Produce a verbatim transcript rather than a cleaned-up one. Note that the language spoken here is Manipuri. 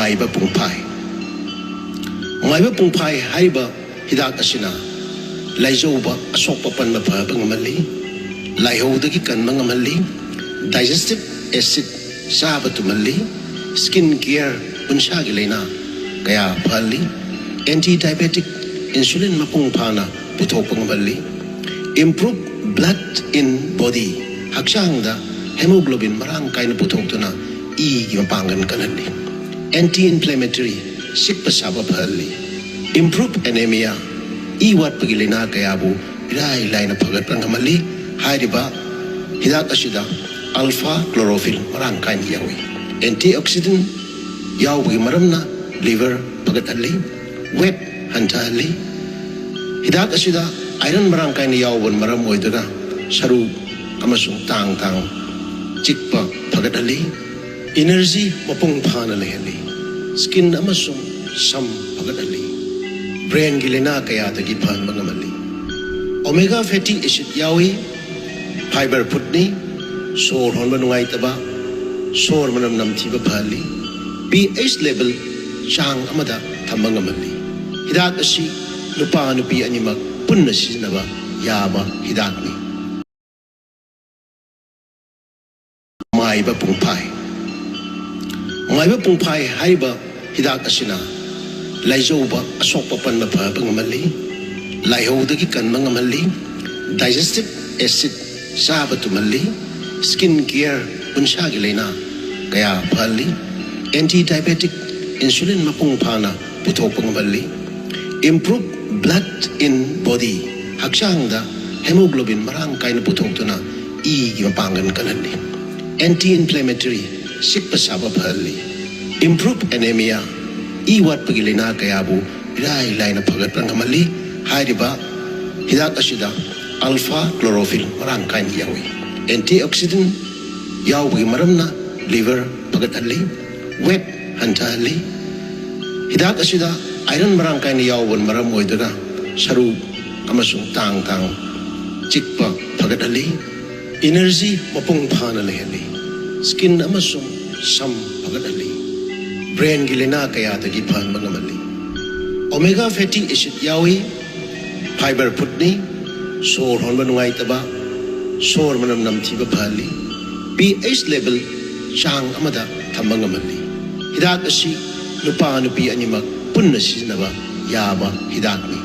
ꯃꯥꯏꯕ ꯄꯨꯡꯐꯥꯏ꯫ ꯃꯥꯏꯕ ꯄꯨꯡꯐꯥꯏ ꯍꯥꯏꯔꯤꯕ ꯍꯤꯗꯥꯛ ꯑꯁꯤꯅ ꯂꯥꯏꯖꯧꯕ, ꯑꯁꯣꯛꯄ ꯄꯟꯕ ꯐꯕ ꯉꯝꯍꯜꯂꯤ, ꯂꯥꯏꯍꯧꯗꯒꯤ ꯀꯟꯕ ꯉꯝꯍꯜꯂꯤ, digestive acid ꯆꯥꯕ ꯇꯨꯝꯍꯜꯂꯤ, skin care ꯎꯟꯁꯥꯒꯤ ꯂꯥꯏꯅꯥ ꯀꯌꯥ ꯐꯍꯜꯂꯤ, anti diabetic insulin ꯃꯄꯨꯡ ꯐꯥꯅ ꯄꯨꯊꯣꯛꯄ ꯉꯝꯍꯜꯂꯤ, improve blood in body ꯍꯛꯆꯥꯡꯗ hemoglobin ꯃꯔꯥꯡ ꯀꯥꯏꯅ ꯄꯨꯊꯣꯛꯇꯨꯅ ꯏꯒꯤ ꯃꯄꯥꯡꯒꯜ ꯀꯜꯍꯜꯂꯤ, anti inflammatory ꯆꯤꯛꯄ ꯁꯥꯕ ꯐꯍꯜꯂꯤ, improve anemia ꯏ ꯋꯥꯠꯄꯒꯤ ꯂꯥꯏꯅꯥ ꯀꯌꯥꯕꯨ ꯏꯔꯥꯏ ꯂꯥꯏꯅ ꯐꯒꯠꯄ ꯉꯝꯍꯜꯂꯤ꯫ ꯍꯥꯏꯔꯤꯕ ꯍꯤꯗꯥꯛ ꯑꯁꯤꯗ alpha chlorophyll ꯃꯔꯥꯡ ꯀꯥꯏꯅ ꯌꯥꯎꯏ꯫ Antioxidant ꯌꯥꯎꯕꯒꯤ ꯃꯔꯝꯅ liver ꯐꯒꯠꯍꯜꯂꯤ, weight ꯍꯟꯊꯍꯜꯂꯤ꯫ ꯍꯤꯗꯥꯛ ꯑꯁꯤꯗ iron ꯃꯔꯥꯡ ꯀꯥꯏꯅ ꯌꯥꯎꯕꯅ ꯃꯔꯝ ꯑꯣꯏꯗꯨꯅ ꯁꯔꯨ ꯑꯃꯁꯨꯡ ꯇꯥꯡ ꯇꯥꯡ ꯆꯤꯛꯄ ꯐꯒꯠꯍꯜꯂꯤ, energy ꯃꯄꯨꯡ ꯐꯥꯅ ꯂꯩꯍꯜꯂꯤ, skin ꯑꯃꯁꯨꯡ ꯁꯝ ꯐꯒꯠꯍꯜꯂꯤ, brainꯒꯤ ꯂꯥꯏꯅꯥ ꯀꯌꯥꯗꯒꯤ ꯐꯍꯟꯕ ꯉꯝꯍꯜꯂꯤ꯫ Omega fatty acid ꯌꯥꯎꯏ, fiber foodꯅꯤ, ꯁꯣꯔ ꯍꯣꯟꯕ ꯅꯨꯡꯉꯥꯏꯇꯕ, ꯁꯣꯔ ꯃꯅꯝ ꯅꯝꯊꯤꯕ ꯐꯍꯜꯂꯤ, pH level ꯆꯥꯡ ꯑꯃꯗ ꯊꯝꯕ ꯉꯝꯍꯜꯂꯤ꯫ ꯍꯤꯗꯥꯛ ꯑꯁꯤ ꯅꯨꯄꯥ ꯅꯨꯄꯤ ꯑꯅꯤꯃꯛ ꯄꯨꯟꯅ ꯁꯤꯖꯤꯟꯅꯕ ꯌꯥꯕ ꯍꯤꯗꯥꯛꯅꯤ꯫ ꯃꯥꯏꯕ ꯄꯨꯡꯐꯥꯏ꯫ ꯃꯥꯏꯕ ꯄꯨꯡꯐꯥꯏ ꯍꯥꯏꯔꯤꯕ ꯍꯤꯗꯥꯛ ꯑꯁꯤꯅ ꯂꯥꯏꯖꯧꯕ, ꯑꯁꯣꯛꯄ ꯄꯟꯕ ꯐꯕ ꯉꯝꯍꯜꯂꯤ, ꯂꯥꯏꯍꯧꯗꯒꯤ ꯀꯟꯕ ꯉꯝꯍꯜꯂꯤ, digestive acid ꯆꯥꯕ ꯇꯨꯝꯍꯜꯂꯤ, skin care ꯎꯟꯁꯥꯒꯤ ꯂꯥꯏꯅꯥ ꯀꯌꯥ ꯐꯍꯜꯂꯤ, anti diabetic insulin ꯃꯄꯨꯡ ꯐꯥꯅ ꯄꯨꯊꯣꯛꯄ ꯉꯝꯍꯜꯂꯤ, improve blood in body ꯍꯛꯆꯥꯡꯗ hemoglobin ꯃꯔꯥꯡ ꯀꯥꯏꯅ ꯄꯨꯊꯣꯛꯇꯨꯅ ꯏꯒꯤ ꯃꯄꯥꯡꯒꯜ ꯀꯜꯍꯜꯂꯤ, anti inflammatory ꯆꯤꯛꯄ ꯁꯥꯕ ꯐꯍꯜꯂꯤ, improve anemia ꯏ ꯋꯥꯠꯄꯒꯤ ꯂꯥꯏꯅꯥ ꯀꯌꯥꯕꯨ ꯏꯔꯥꯏ ꯂꯥꯏꯅ ꯐꯒꯠꯄ ꯉꯝꯍꯜꯂꯤ꯫ ꯍꯥꯏꯔꯤꯕ ꯍꯤꯗꯥꯛ ꯑꯁꯤꯗ alpha chlorophyll ꯃꯔꯥꯡ ꯀꯥꯏꯅ ꯌꯥꯎꯏ, antioxidant ꯌꯥꯎꯕꯒꯤ ꯃꯔꯝꯅ liver ꯐꯒꯠꯍꯜꯂꯤ, weight ꯍꯟꯊꯍꯜꯂꯤ꯫ ꯍꯤꯗꯥꯛ ꯑꯁꯤꯗ iron ꯃꯔꯥꯡ ꯀꯥꯏꯅ ꯌꯥꯎꯕꯅ ꯃꯔꯝ ꯑꯣꯏꯗꯨꯅ ꯁꯔꯨ ꯑꯃꯁꯨꯡ ꯇꯥꯡ ꯇꯥꯡ ꯆꯤꯛꯄ ꯐꯒꯠꯍꯜꯂꯤ, energy ꯃꯄꯨꯡ ꯐꯥꯅ ꯂꯩꯍꯜꯂꯤ, skin ꯑꯃꯁꯨꯡ ꯁꯝ ꯐꯒꯠꯍꯜꯂꯤ, ꯕ꯭ꯔꯦꯟꯒꯤ ꯂꯥꯏꯅꯥ ꯀꯌꯥꯗꯒꯤ ꯐꯍꯟꯕ ꯉꯝꯍꯜꯂꯤ꯫ ꯑꯣꯃꯦꯒꯥ ꯐꯦꯇꯤ ꯑꯦꯁꯤꯗ ꯌꯥꯎꯏ, ꯐꯥꯏꯕꯔ ꯐꯨꯗꯅꯤ, ꯁꯣꯔ ꯍꯣꯟꯕ ꯅꯨꯡꯉꯥꯏꯇꯕ, ꯁꯣꯔ ꯃꯅꯝ ꯅꯝꯊꯤꯕ ꯐꯍꯜꯂꯤ꯫ ꯄꯤ ꯑꯩꯆ ꯂꯦꯚꯦꯜ ꯆꯥꯡ ꯑꯃꯗ ꯊꯝꯕ ꯉꯝꯍꯜꯂꯤ꯫ ꯍꯤꯗꯥꯛ ꯑꯁꯤ ꯅꯨꯄꯥ ꯅꯨꯄꯤ ꯑꯅꯤꯃꯛ ꯄꯨꯟꯅ ꯁꯤꯖꯤꯟꯅꯕ ꯌꯥꯕ ꯍꯤꯗꯥꯛꯅꯤ꯫